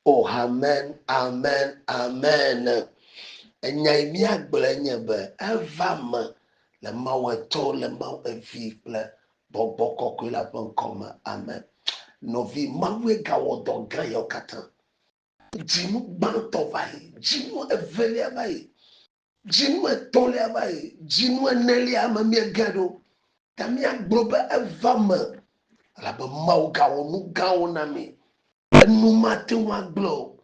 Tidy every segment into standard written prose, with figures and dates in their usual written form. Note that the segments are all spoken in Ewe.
O amen, amen, amen. Enya yi míagblɔe nye be eva me le Mawu Etɔ, le Mawu Evi kple Gbɔgbɔ Kɔkɔe la ƒe ŋkɔ me. Amen. Nɔvi, Mawue gawɔ dɔ gã yawo katã. Dzinu gbãtɔ va yi, dzinu evelia va yi, dzinu etɔ̃lia va yi, dzinu enelia me míege ɖo. Ta míagblɔ be eva me elabe Mawu gawɔ nu gãwo na mí. Enu mate ŋu agblẽ o.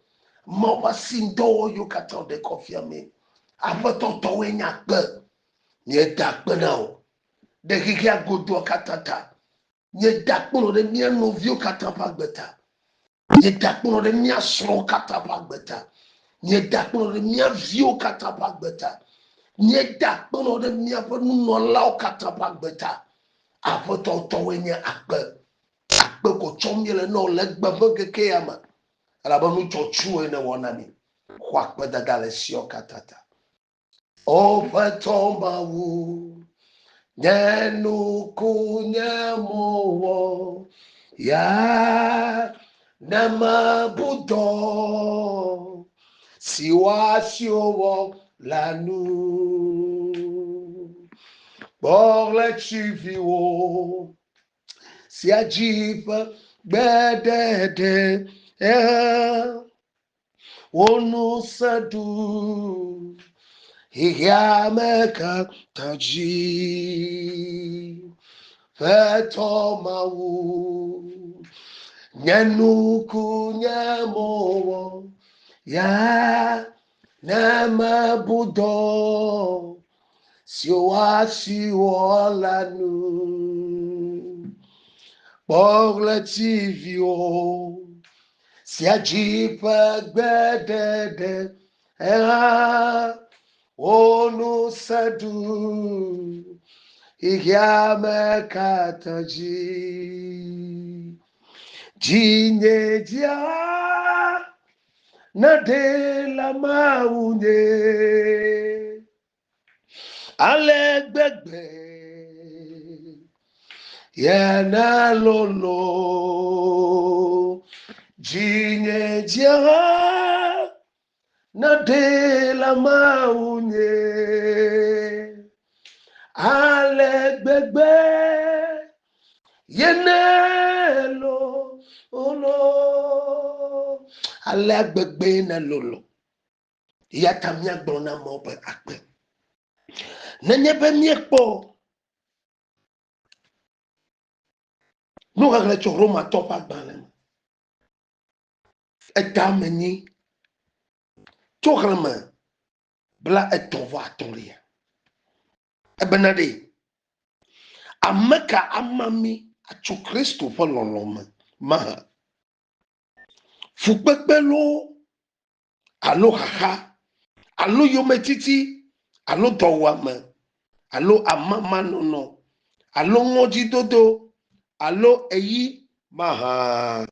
Mawu ƒe asi ŋdɔwɔɣiwo katã wòɖe kɔ fia mí. Aƒetɔ tɔwoe nye akpe. Míeda akpe na wò ɖe xexea godoa katã ta. Míeda akpe ɖe mía nɔviwo katã ƒe agbe ta. Míeda akpe ɖe mía srɔ̃wo katã ƒe agbe ta. Míeda akpe ɖe mía viwo katã ƒe agbe ta. Míeda akpe ɖe míaƒe nunɔlawo katã ƒe agbe ta. Aƒetɔ tɔwoe nye akpe. Akpe ko tsɔm míele na wò le egbe ƒe ŋkeke ya me. Elabe nu dzɔtsuwoe nèwɔ na mí. Xɔ akpedada le esiawo katã ta. Aƒetɔ Mawu, nye nuku nye mɔwɔ ya ne mebu dɔ si woasiwo wɔ la nu. Kpɔ ɣletiviwo sia dzi ƒe gbeɖeɖe Wò ŋusẽ ɖu xexeame katã dzi. Ƒetɔ Mawu, nye nuku nye mɔwɔ ya ne mebu dɔ si woasi wɔ la nu. Kpɔ ɣletiviwo sia dzi ƒe gbeɖeɖe eha wò ŋusẽ ɖu xexeame katã dzi. Dzinye dzia naɖe la Mawu nye ale gbegbe yena lolo dzinye dzia naɖe la Mawu nye ale gbegbe yene lolo alea gbegbe ne lolo. Eya ta míagblɔ na amewo be akpe. Nenye be míekpɔ nuxexlẽ tso Romatɔ ƒe agbalẽ me, eta ame nyi tso xlẽme bla etɔ̃ vɔ atɔ̃lia, ebena ɖe ame ka ama mí atso Kristo ƒe lɔlɔ̃ me mahã? Fukpekpe loo alo xaxa, alo yometiti, alo dɔwuame, alo amamanɔnɔ, alo ŋɔdzidodo, alo eyi mahã.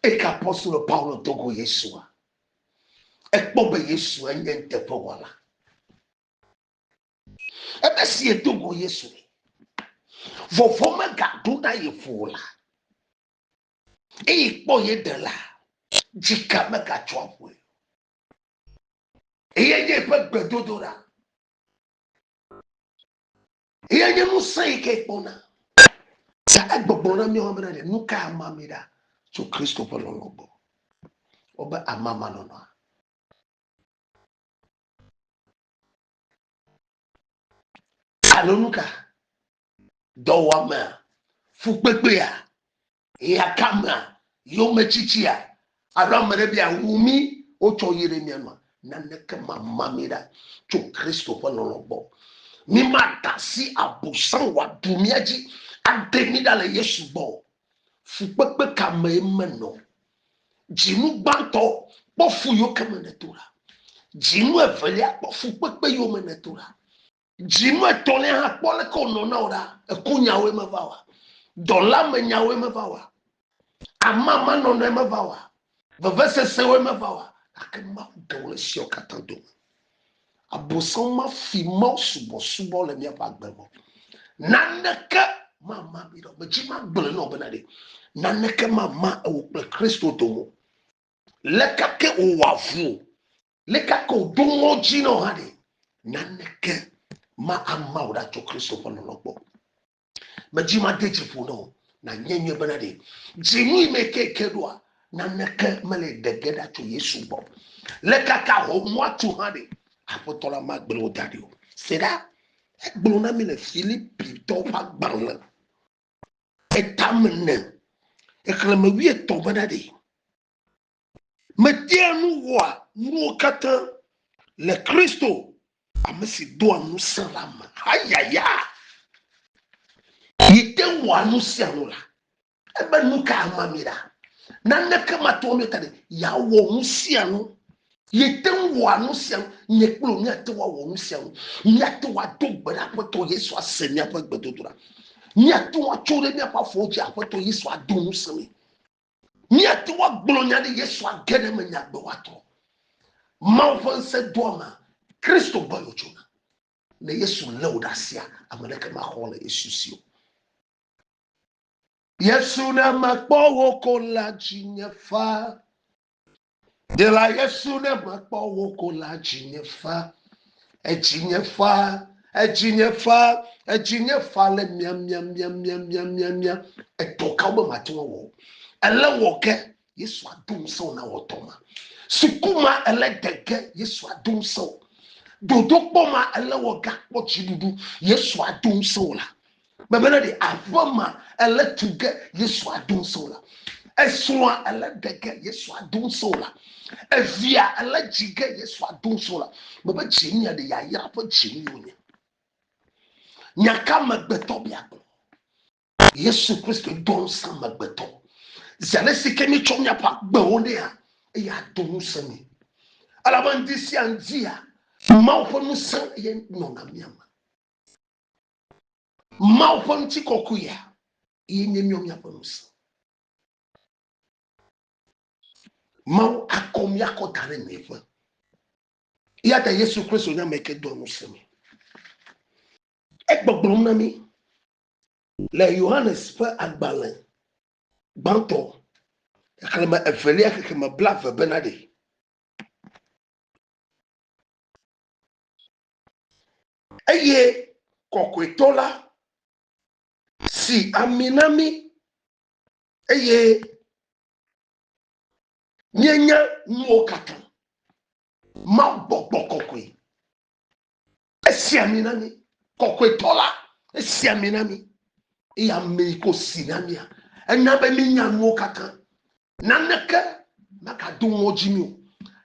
Eke apostolo Paulo do go Yesua, ekpɔ be Yesu enye nuteƒewɔla. Ebe si edo go Yesu, vɔvɔ̃ megaɖo na ye ƒo o la, eye kpɔ ye ɖe la, dzika megatsɔa ƒoe. Eye nye eƒe gbedodoɖa. Eye nye ŋusẽ yi ke kpɔna. Ta egbɔgblɔ na míawo bena ɖe nu ka ama mi ɖa tso Kristo ƒe lɔlɔ̃ gbɔ. Wobe amamanɔnɔa. Alo nu ka? Dɔwɔamea, fukpekpea, hiãkamea, yometsitsia, alo ame ɖe be yeawu mí, wotsɔ yi ɖe mía nua, naneke mama mí ɖa tso Kristo ƒe lɔlɔ̃ gbɔ. Mí mada asi Abosam wòaɖu mía dzi aɖe mí ɖa le Yesu gbɔ o. Fukpekpe ka mee menɔ? Dzinu gbãtɔ kpɔ fu yiwo ke me nèto ɖa. Dzinu evelia kpɔ fukpekpe yiwo me nèto ɖa. Dzinu etɔ̃lia hã kpɔ leke wònɔ na wò ɖa. Ekunyawoe meva oa? Dɔléamenyawoe meva oa? Amamanɔnɔe meva oa? Vevesesewoe meva oa? Gake Mawu ɖe wò le esiawo katã dome. Abosam mafi Mawu subɔsubɔ le míaƒe agbe me o. Naneke mama mí ɖe o. Medzi magblɔe na wò bena ɖe naneke mama ewò kple Kristo dome o. Leke ke wòwɔ avu o, leke ke wòdo ŋɔdzi na wò hã ɖe, naneke ma ama wò ɖa tso Kristo ƒe lɔlɔ̃ gbɔ. Medzi made dzi ƒo na wò nànye nyuie bena ɖe dzinu yi me ke ke ɖoa, naneke mele ɖe ge ɖa tso Yesu gbɔ. Le kaka homua tu hã ɖe, Aƒetɔ la magblẽ wò da ɖi o. Se ɖa, egblɔ na mi le Filipitɔwo ƒe agbalẽ etame ne exlẽme wuietɔ̃ bena ɖe, Metea nu wɔa nuwo katã le Kristo, ame si doa ŋusẽ la me. Ayaya! Yi te wɔa nu sia nu la, ebe nu ka ama mi ɖa? Naneke mate ŋu ta ɖe yeawɔ nu sia nu. Yi te ŋu wɔa nu sia nu. Nye kple wò míate ŋu awɔ nu sia nu. Míate ŋu ado gbe ɖe Aƒetɔ Yesu ase míaƒe gbedodoɖa. Míate ŋu atso ɖe míaƒe afɔwo dzi Aƒetɔ Yesu ado ŋusẽ mí. Míate ŋu agblɔ nya ɖe Yesu age ɖe eme nyagbe woatrɔ. Mawu ƒe ŋusẽ doa Kristo gbɔ wòtsona. Ne Yesu lé wò ɖe asia, ame ɖeke maxɔ le Yesu si o. Yesu ne mekpɔ wò ko la dzinye fa. Ɖela Yesu ne mekpɔ wò ko la dzinye fa. Edzinye fa, edzinye fa, edzinye fa le mia mia mia mia mia mia mia. Etɔ kawo be mate ŋu awɔ? Ele wɔ ke Yesu ado ŋusẽ wò na wɔ tɔ ma. Suku ma ele de ge Yesu ado ŋusẽ wò. Dodokpɔ ma ele wɔ gakpɔ dziɖuɖu Yesu ado ŋusẽ wò la. Mebena ɖe aƒe ma ele tu ge Yesu ado ŋusẽ wò la. Esrɔ̃a ele ɖe ge Yesu ado ŋusẽ wò la. Evia ele dzi ge Yesu ado ŋusẽ wò la. Mebe dzinyia ɖe yayra ƒe dzinu wònye. Nya ka amegbetɔ bia gblɔ? Yesu Kristo do ŋusẽ amegbetɔ. Zi ale si ke míetsɔ míaƒe agbewo nɛa, eya do ŋusẽ mí. Elabe ŋdi sia ŋdia, Mawu ƒe ŋusẽ ye nɔna mía me. Mawu ƒe ŋutikɔkɔea ye nye míawo míaƒe ŋusẽ. Mawu akɔ mí akɔ da ɖe nyuiƒe. Eya ta Yesu Kristo nye ame yi ke doa ŋusẽ mí. Egbɔgblɔm na mí le Yohanes ƒe agbalẽ gbãtɔ xexlẽme evelia xexlẽme blaeve bena ɖe Eye kɔkɔetɔ la si ami na mí eye míenya nuwo katã. Mawu gbɔgbɔ kɔkɔe esi ami na mí. Kɔkɔetɔ la esi ami na mí eye ame yi ko si na mía ena be míenya nuwo katã. Naneke magado ŋɔdzi mí o.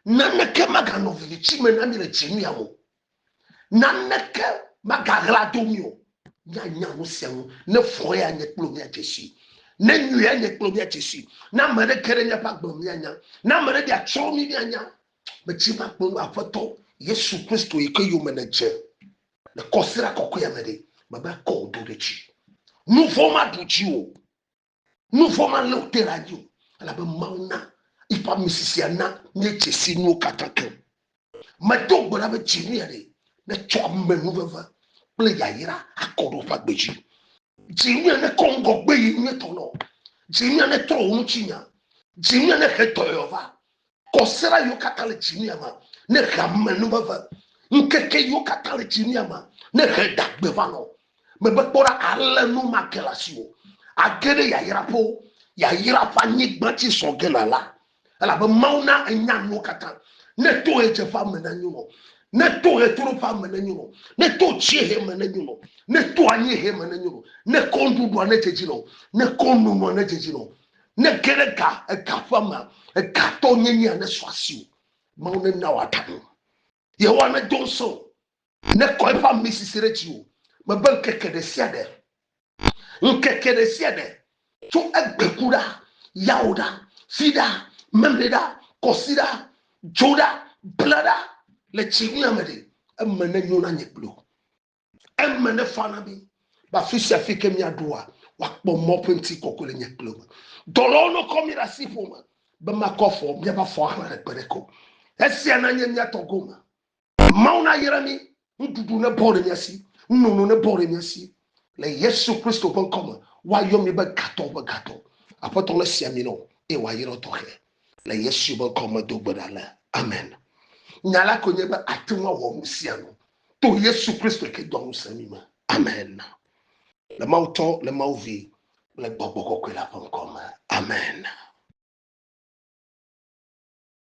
Naneke maganɔ viviti me na mí le dzinu ya me o. Naneke magaɣla do mí o. Míanya nu sia nu. Ne vɔ̃ ya nye kple míadze si. Ne nyui ya nye kple míadze si. Ne ame ɖe ge ɖe míaƒe agbe me míanya. Ne ame ɖe ɖi atsrɔ̃ mí míanya. Metsi va kpɔ Aƒetɔ Yesu Kristo yi ke yome nèdze le kɔsiɖa kɔkɔea me ɖe, mebe akɔ wò do ɖe dzi. Nu vɔ̃ maɖu dziwò o. Nu vɔ̃ malé wò te ɖe anyi o, elabe Mawu na eƒe ame sisia na míedze si nuwo katã keŋ. Medo gbe ɖa be dzinu ya ɖe netsɔ amenuveve kple yayra akɔ ɖe woƒe agbe dzi. Dzinu ya nekɔ ŋgɔgbe yi nyuietɔ nɔ. Dzinu ya netrɔ wò ŋutinya. Dzinu ya nehe dɔyɔyɔ va. Kɔsiɖa yiwo katã le dzinu ya me nehe amenuveve. Ŋkeke yiwo katã le dzinu ya me nehe dagbe va nɔ. Mebe kpɔ ɖa ale nu ma ke le asiwò. Age ɖe yayraƒewo, yayra ƒe anyigba dzi zɔ ge nàla. Elabe Mawu na enya nuwo katã. Ne to ɣedzeƒe ame nenyo nɔ, ne to ɣetoɖoƒe ame nenyo nɔ, ne to dziehe me nenyo nɔ, ne to anyiehe me nenyo nɔ, ne kɔ nuɖuɖua nedze dzi nɔ, ne kɔ nunua nedze dzi nɔ, ne ge ɖe ga ega ƒe mea, egatɔ nyenyea nesu asiwò. Mawu nena wò aɖaŋu. Yehowa nedo ŋusẽ wò. Nekɔ eƒe ami sisi ɖe dziwò. Mebe ŋkeke ɖe sia ɖe, ŋkeke ɖe sia ɖe, tso egbe ku ɖa, yawo ɖa, fi ɖa, memle ɖa, kɔsi ɖa, dzo ɖa, bla ɖa, le tsi nuya me ɖe, eme nenyo na nye kpli wò. Eme nefa na mí be afi sia afi ke míaɖoa, woakpɔ mɔ ƒe ŋutikɔkɔe le nye kple wò me. Dɔlawo nokɔ mí ɖe asi ƒome be makɔ afɔ, míaƒe afɔ axlã ɖe kpe ɖeke o. Esia nanye mía tɔ gome. Mawu nayra mí, nuɖuɖu nebɔ ɖe mía si, nunono nebɔ ɖe mía si. Le Yesu Kristo ƒe ŋkɔ me, woayɔ mí be gatɔwo ƒe gatɔ. Aƒetɔ nesi ami na wò eye wòayra wò tɔxɛ. Le Yesu be ŋkɔ me do gbe ɖa le. Amen. Nya la ko nye be ate ŋu awɔ nu sia nu to Yesu Kristo ke doa ŋusẽ mi me. Amen. Le Mawu Tɔ, le Mawu Vi kple Gbɔgbɔ Kɔkɔe la ƒe ŋkɔ.